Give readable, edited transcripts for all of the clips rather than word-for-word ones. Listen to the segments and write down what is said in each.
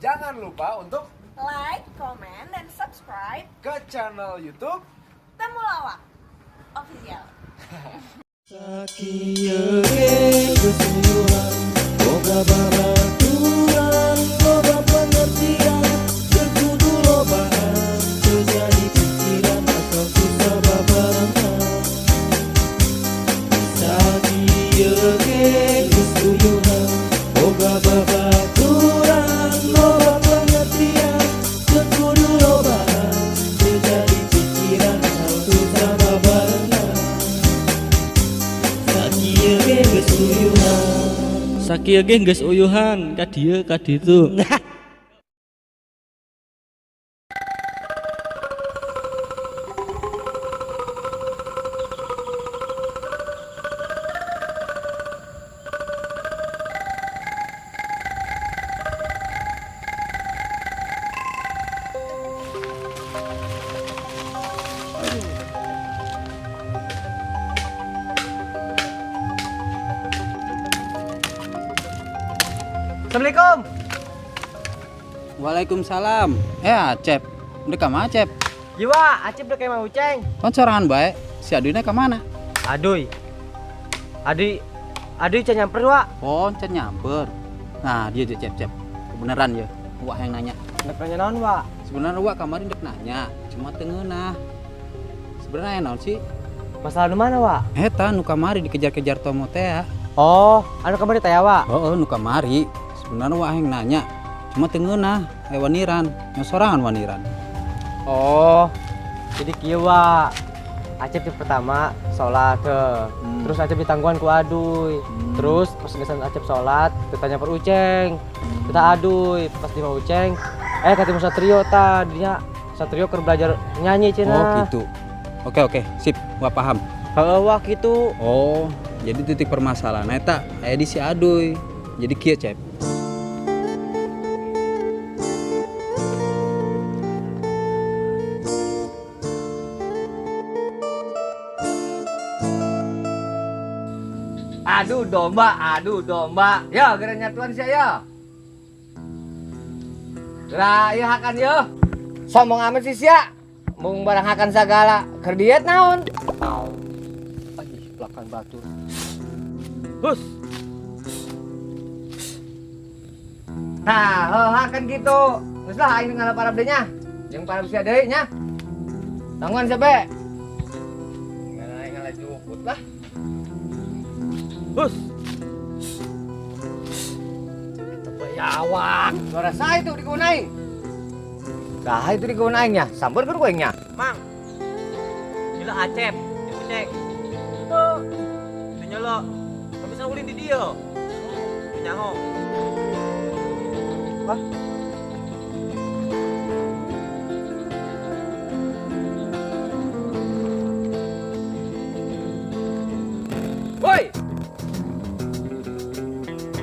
Jangan lupa untuk like, comment, dan subscribe ke channel YouTube Temulawak Official. Sakieu ge geus uyuhan, boga babaturan, loba pengertian, teu kudu lobaan, teu jadi pikiran asal susah babarengan. Sakieu ge geus uyuhan, boga babaturan, loba pengertian, teu kudu lobaan, teu jadi pikiran asal susah babarengan. Sakieu ge geus uyuhan. Sakieu ge geus uyuhan ka dieu ka ditu. Assalamualaikum. Waalaikumsalam. Eh Acep, udah ka mana Acep? Jiwa, Acep udah kayak mau uceng. Kon sorangan bae, si Aduina ka mana? Aduy. Aduy. Aduy can nyamper, Wak. Oh, can nyamper. Nah, dia aja Cep, Cep. Kebenaran ya, Wak yang nanya. Nek nanya naon, Wak? Sebenarnya Wak kemarin dek nanya, cuma teu ngeunah. Sebenarnya naon sih? Masalah nu mana, Wak? Eta nu kamari dikejar-kejar Tomo teh ya. Oh, anu kamari teh ya, Wak? Oh, nu kamari. Sebenarnya Wak yang nanya, cuma teu ngeunah, waniran, nya sorangan waniran. Oh, jadi kieu, Wak. Acep di pertama sholat ke, terus Acep ditangguhan ku Aduy, terus pas ngesan Acep sholat, ditanya per Uceng, kita Aduy, pas di mau Uceng, ketemu Satrio ta, dia Satrio keur belajar nyanyi cenah. Oh gitu. Oke oke, sip, Wak paham. Heeh, Wak gitu. Oh, jadi titik permasalahan eta aya di si Aduy. Jadi kieu, Cep. Aduh domba, aduh domba. Ya, gara nyatuan sia ya. Geura ieu hakan yeuh. Sombong amat sih sia. Mung barang hakan sagala. Keur diet naon? Aduh, pelakan batur. Hus. Nah, heuh hakan gitu. Geus lah aing ngala parab deui nya. Jeung parab sia deui nya. Tangguhan sia be. Ngala aing ngala jukut lah. Hus. Eta bayawak. Suara saya itu di kebun aing. Dah itu di kebun aing nya. Samper ke aing nya. Mang. Gila Acep, jeung Uceng. Tuh. Teu nyolo. Tapi bisa ulin di dieu. Teu nyaho. Hah? Woi.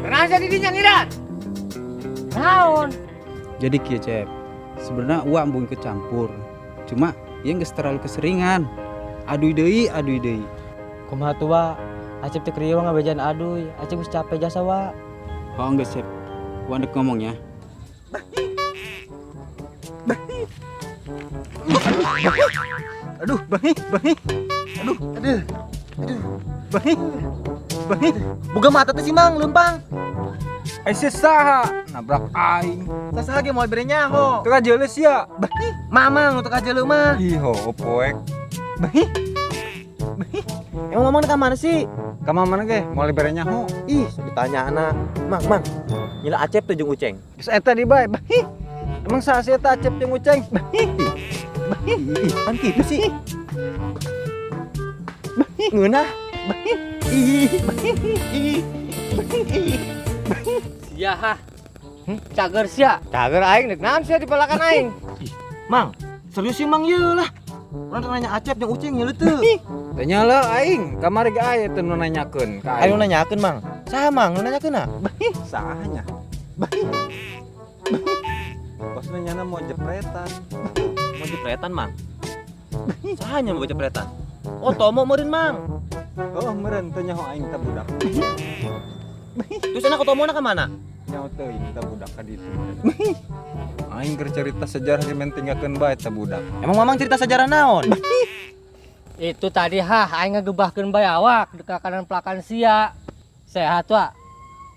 Kenapa jadi dinya ngiran? Naon? Jadi kieu, Cep. Sebenarnya Wak embung ikut campur. Cuma ieu geus terlalu keseringan. Aduy deui, aduy deui. Kumaha tuh, Wak? Acep teh krieu ngabejaan aduy. Acep geus capek jasa, Wak. Oh, geus, Cep. Wak ndek ngomong ya. Aduh, bahi, bahi. Aduh, aduh. Aduh. Bahi. Bahi. Boga mata teh si Mang leumpang. Eh, saha nabrak aing. Saha ge moal bere nyaho. Teu kajeuleuh sia. Bahi. Mamang nu teu kajeuleuh mah. Ih, poek. Bahi. Bahi. Emang mamang ka mana sih? Ka mana ge moal bere nyaho. Ih, sok ditanya anak. Mang, Mang. Nyila Acep teh jeung Uceng. Geus eta di bae. Bahi. Emang saha sih eta Acep jeung Uceng? Bahi. Bahi. Kan kitu sih. Bahi. Ngeunah. Bahi. Ih, bahi. Ih. Bahi. Bahi. Sia hah. Cager sia. Cager aing deuk naon sia dipalakan aing. Ih, Mang, serius sih Mang ieu lah. Urang teh nanya Acep jeung Uceng nyeuleuh teu. Teu nyala aing, kamari ge aya teu nu nanyakeun ka aing. Ayo nanyakeun Mang. Saha Mang nu nanyakeun ah? Bahi, saha nya? Bahi. Bahi. Bos nanyana mau jepretan. Mau jepretan Mang? Saha nya mau jepretan? Oh, Tomo meureun Mang. Oh, meureun teu nyaho aing teh budak. Terus anak Tomona ka mana? Nya Nyaho teuing eta budak ka ditu. Aing keur cerita sejarah ge men tinggalkeun bae eta budak. Emang Mamang cerita sejarah naon? Itu tadi hah aing ngagebahkeun bae awak deka kanan pelakan sia. Sehat wa.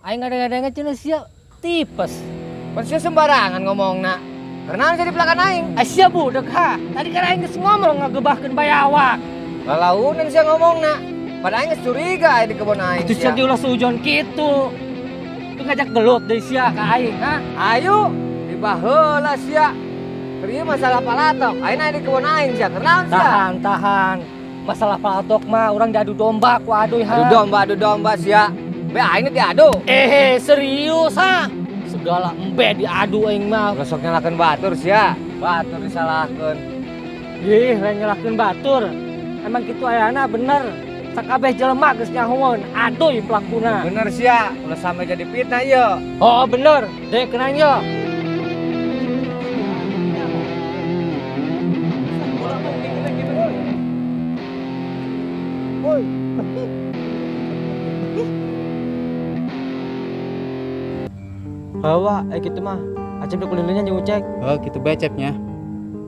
Aing ngadeng-ngadeng cenah sia tipes. Pan sia sembarangan ngomongna. Karena jadi pelakan aing. Ah sia budak ha. Tadi kan aing geus ngomong ngagebahkeun bae awak. Lalaunan sia ngomongna. Pada aing geus curiga aya di kebon aing. Itu sia ge ulah suujon kitu. Itu ngajak gelut deui sia ka aing ha. Ayo dibaheula sia. Keur ieu masalah palatok, aing aya di kebon aing sia. Kunaon sia? Tahan, tahan. Masalah palatok mah urang diadu domba ku aduy ha. Adu domba sia. Be aing diadu. Serius ha. Segala embe diadu aing mah. Ulah sok nyalahkeun batur sia. Batur disalahkeun. Ih, lain nyalahkeun batur. Emang kitu ayana bener. Sakabeh jelema geus nyahoeun aduy pelakuna. Bener sia, ulah sampe jadi fitnah ieu. Oh bener, dek kenang yo. Bawa, gitu mah. Acep udah kulilinnya jeung Ucek. Oh, gitu bae Cepnya.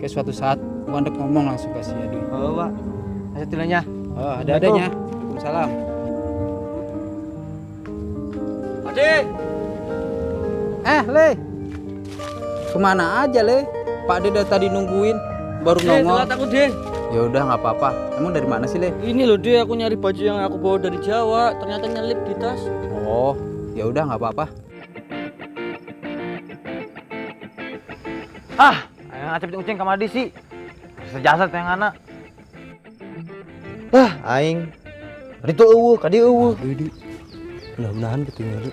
Kayak suatu saat gua ndek ngomong langsung ke si Aduy. Oh, Wak. Acep tilanya. Oh, ada-adanya. Waalaikumsalam. Ade. Le. Kemana aja, Le? Pak De dari tadi nungguin, baru nongol. Telat aku, De. Ya udah nggak apa-apa. Emang dari mana sih, Le? Ini loh, De, aku nyari baju yang aku bawa dari Jawa, ternyata nyelip di tas. Oh, ya udah nggak apa-apa. Ah, yang Acep jeung Uceng kamari sih. Sejasat yang anak. Ah, aing. Ditu eueuh, ka dieu eueuh. Mudah-mudahan gitu nyari.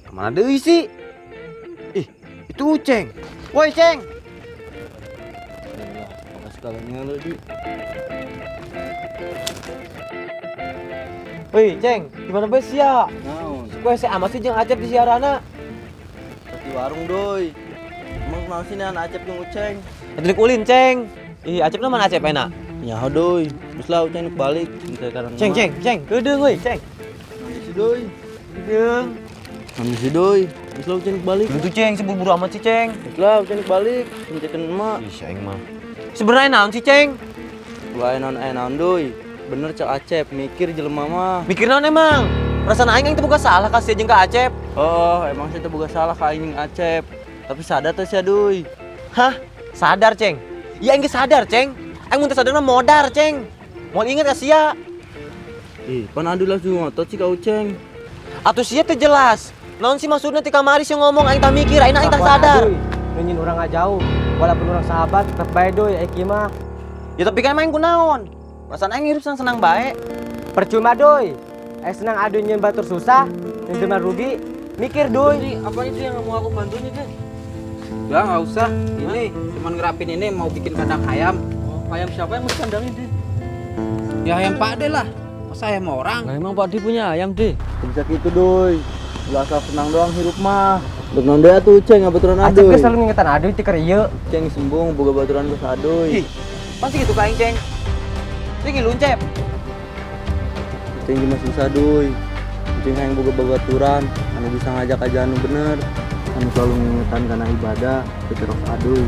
Kemana deui sih? Ih, itu Uceng. Woi, Ceng. Sekalinya lu, Di. Woi, Ceng, gimana bae sia? Naon? Kowe hese amat sih jeung Acep di siarana. Di warung, Doi. Emang kenal sih nih anak Acep jeung Uceng. Atuh ulin, Ceng. Ih, Acep na mana Acep enak? Nyaho, Doi. Terus lah Uceng balik. Ceng, Ceng, Ceng, kedeung euy, Ceng. Misi, Doi. Kedeung. Misi, Doi. Terus lah Uceng balik. Itu Ceng, seburu-buru amat sih, Ceng. Terus lah Uceng balik. Pencekan emak. Ih, aing mah. Sebenarnya naon sih, Ceng? Ulah naon Doi. Bener cek Acep, mikir jelema mah. Mikir naon emang? Perasaan aing aing teu boga salah ka sia jeung ka Acep. Oh, emang sia teu boga salah ka aing jeung Acep. Tapi sadar teh sia, Doi. Hah? Sadar, Ceng? Iya aing ge sadar, Ceng. Aing mun teu sadar mah modar, Ceng. Moal inget ka sia. Ih, pan adu langsung ngotot sih ka Uceng. Atuh sia teu jelas. Naon sih maksudna ti kamari sia ngomong aing tah mikir, aing aing tah sadar. Nunyin urang nggak jauh. Walaupun urang sahabat tetep bae Doi, aing kieu mah. Ya tapi kan aing kunaon? Perasaan aing hirup senang-senang bae. Percuma Doi. Aing senang adu nyeun batur susah, nyeun mah rugi. Mikir Doi. Jadi, apa itu yang mau aku bantuin itu? Udah nggak usah. Ini cuman ngerapin ini mau bikin kandang ayam. Oh, ayam siapa yang mau kandangin, De? Ya ayam Pak De lah. Masa ayam orang? Nah, emang Pak De punya ayam, De? Bisa gitu, Doi. Ulah asal senang doang hirup mah. Dek naon deui atuh Uceng ngabaturan Acep aduy. ge selalu ngingetan aduy ti keur ieu. Ceng sembung boga baturan geus aduy. Ih, pasti gitu ka aing, Ceng. Ceng ngilun, Cep. Uceng mah susah, Doi. Uceng hayang boga babaturan anu bisa ngajak aja anu bener. Anu selalu ngingetan kana ibadah, teu terus aduy.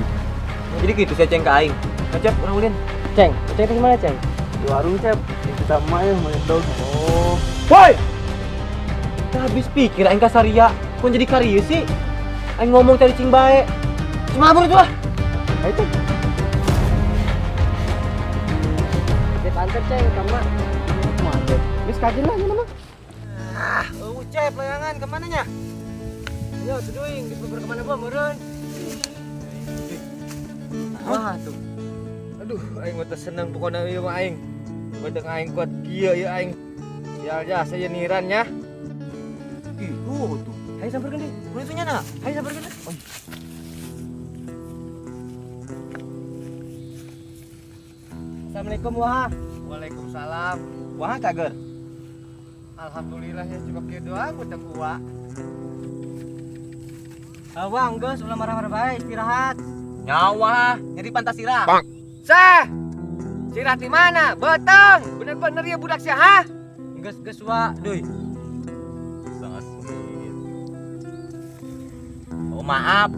Jadi gitu sih Ceng ka aing. Nah, Cep, urang ulin. Ceng, Uceng teh gimana, Ceng? Di warung, Cep. Kita sama ya, banyak dog. Oh. Woi. Teu habis pikir aing ka Saria. Kok jadi karieu sih? Aing ngomong cari cing bae. Cuma mabur itu lah. Ayo, Ceng. Cep anter, Ceng, ka emak. Geus kajen lah ieu mah. Ah, Ucep layangan kemana nya? Ayo, tuduing, geus bubur kemana gua meureun. Wah tuh. Aduh, aing mah teu seneng pokona ieu mah aing. Bedeng aing kuat kieu ieu aing. Sial jasa ieu niran nya. Ih, tuh. Hayu sampeurkeun deui. Kudu itu nya na. Hayu sampeurkeun deui. Oh. Assalamualaikum wah. Waalaikumsalam. Wah, cager. Alhamdulillah ya cuma kieu doang bedeng uwa. Wah, geus ulah marah-marah bae, istirahat. Nyawa, nyeri pantasira. Sah. Sirah di mana? Beteng. Bener-bener ya budak sia, ha? Geus geus wa, Doi. Sangat sweet. Maaf.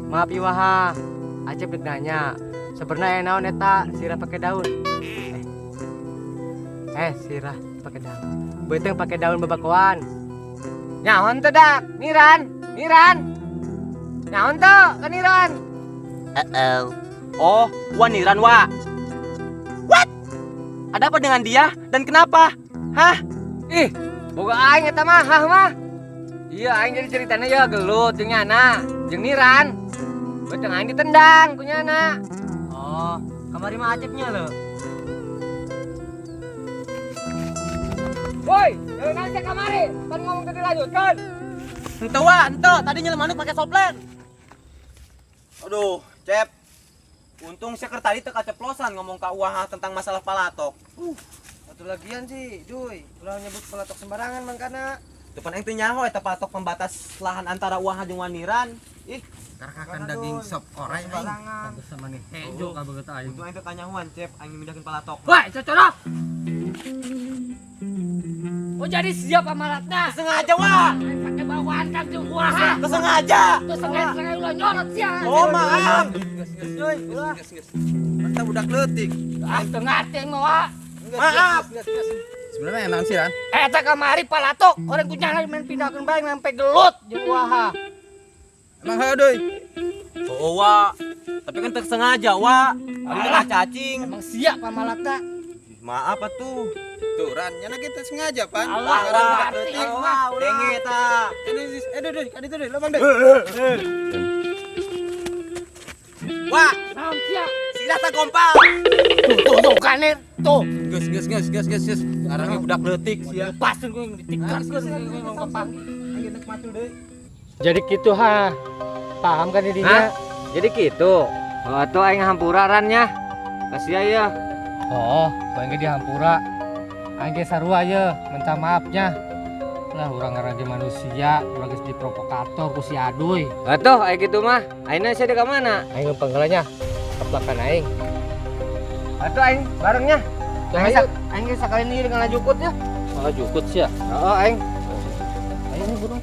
Maaf Iwaha, Acep dek nanya. Sebenarnya naon eta sirah pakai daun? Sirah pakai daun. Beuteung pakai daun babakoan. Nyaon teu dak? Niran, niran. Nyaon teu ka niran? Oh, waniran wa. What? Ada apa dengan dia dan kenapa? Hah? Ih, boga aing eta mah, hah mah. Iya, aing jadi ceritanya ya gelut jeung nyana, jeung niran. Beuteung aing ditendang ku nyana. Oh, kamari mah Acepnya lho. Woi, jangan nanya kamari, pan ngomong tadi lanjutkan. Ente wa, ente tadi nyelem manuk pakai soplen. Aduh, Cep. Untung saya tadi teu kaceplosan ngomong ka Uah tentang masalah palatok. Satu lagian sih, Duy, ulah nyebut palatok sembarangan mangkana. Depan aing teu nyaho eta palatok pembatas lahan antara Uah jeung Waniran. Ih, Karakakan daging sop orai aing. Sama nih, hejo kabeget aing. Untung aing teu kanyahoan, Cep, aing mindahkeun palatok. Woi, cocorok. Oh jadi siap amalatna. Sengaja wa. Pakai bawaan kan jeung Uah. Sengaja. Tuh sengaja ulah nyorot sia. Oh, maaf. Geus, ulah. Mantap budak leutik. Ah, teu ngarti aing mah wa. Maaf. Sebenarnya enak sih Ran. Eta kamari palatok, orang ku nyana main pindahkeun bae sampai gelut jeung Uah. Emang heuh deui. Oh, wa. Tapi kan teu sengaja, wa. Tadi tengah cacing. Emang siap amalatna. Maaf atuh. Tuh Ran, nyana kita sengaja pan. Alah, Budak ngerti leutik. mah. Denge eta. Eh, duh, kaditu deui, lobang deui. Wa, Naon sia? sirah teh gompal. Tuh tuh tuh kanir tuh. Geus, geus, geus, geus, geus, geus. Ngarangnya budak leutik sia. Lepasin gue ditikaskeun ngomong kepanggih. Aing geus macul deui. Jadi gitu ha. Paham kan intinya? Jadi gitu. Oh, tuh aing hampura Ran nya. Kasih ya. Oh, aing ge dihampura. Aing ge sarua ye, minta maafnya. Lah urang ngaran ge manusia, urang geus diprovokator ku si Aduy. Atuh aing gitu mah. Aingna sia ka mana? Aing lempeng heula nya. Keplakan aing. Atuh aing barengnya. Aing Aing ge sakalian ieu dengan jukut ya. Malah jukut sia. Heeh aing. Ayo nih burung.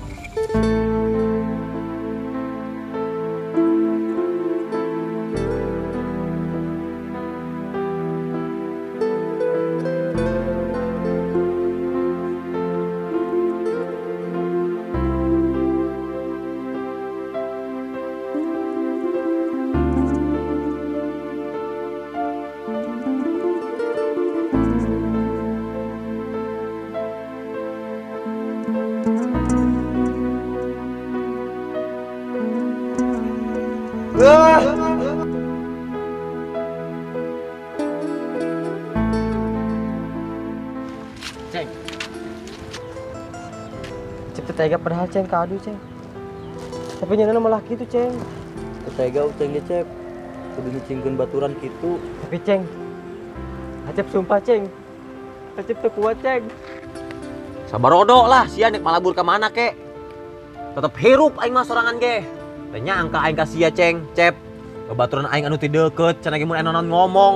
Ceng. Cepet tega padahal Ceng ka Aduy Ceng. Tapi nyana malah gitu Ceng. Tega uceng ge Cep. Kudu nyicingkeun baturan kitu. Tapi Ceng, Acep sumpah Ceng. Acep teu kuat Ceng. Sabarodo lah sia nek malabur ka mana kek. Tetep hirup aing mah sorangan ge. Teu nyangka aing ka sia Ceng, Cep. Babaturan aing anu ti deukeut cenah ge mun aya naon ngomong.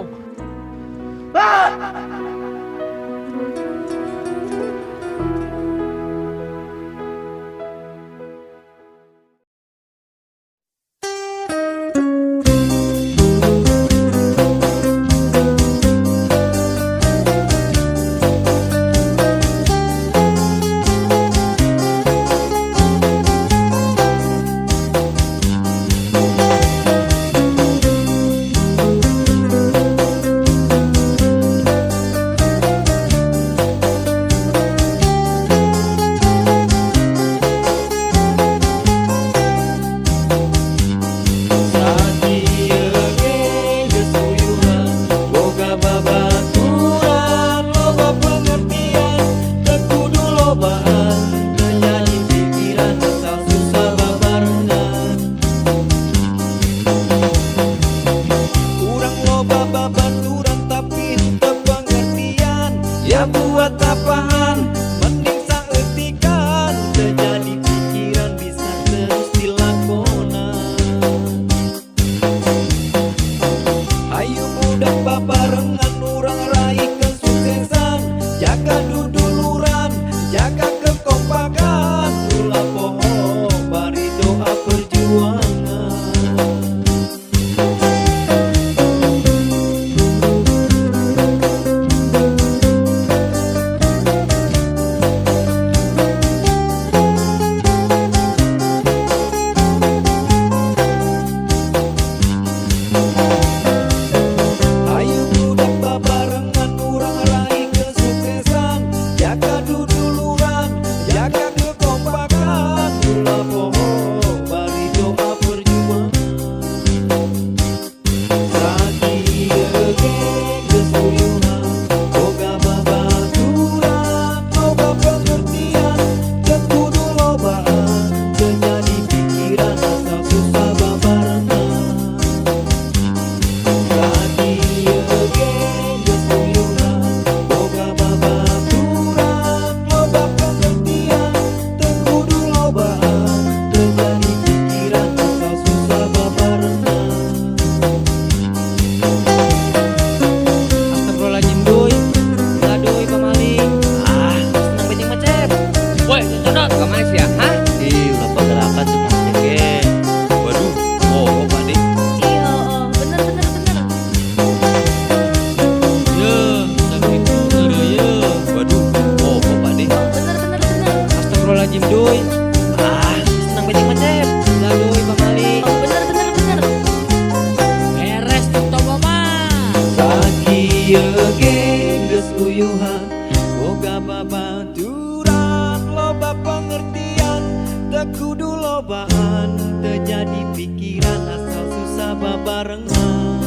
teu jadi pikiran asal susah babarengan.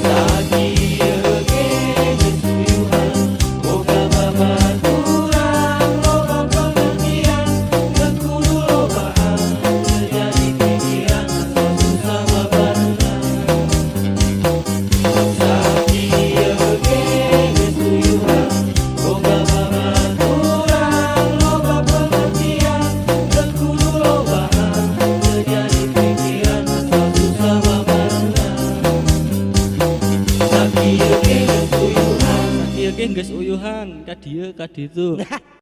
Sakieu ge geus uyuhan, boga babaturan loba pengertian, teu kudu lobaan teu jadi pikiran asal susah babarengan. Sakieu ge geus uyuhan, boga babaturan loba pengertian, teu kudu lobaan teu jadi pikiran asal susah babarengan. Sakieu ge geus uyuhan, sakieu ge geus uyuhan, ka dieu ka ditu.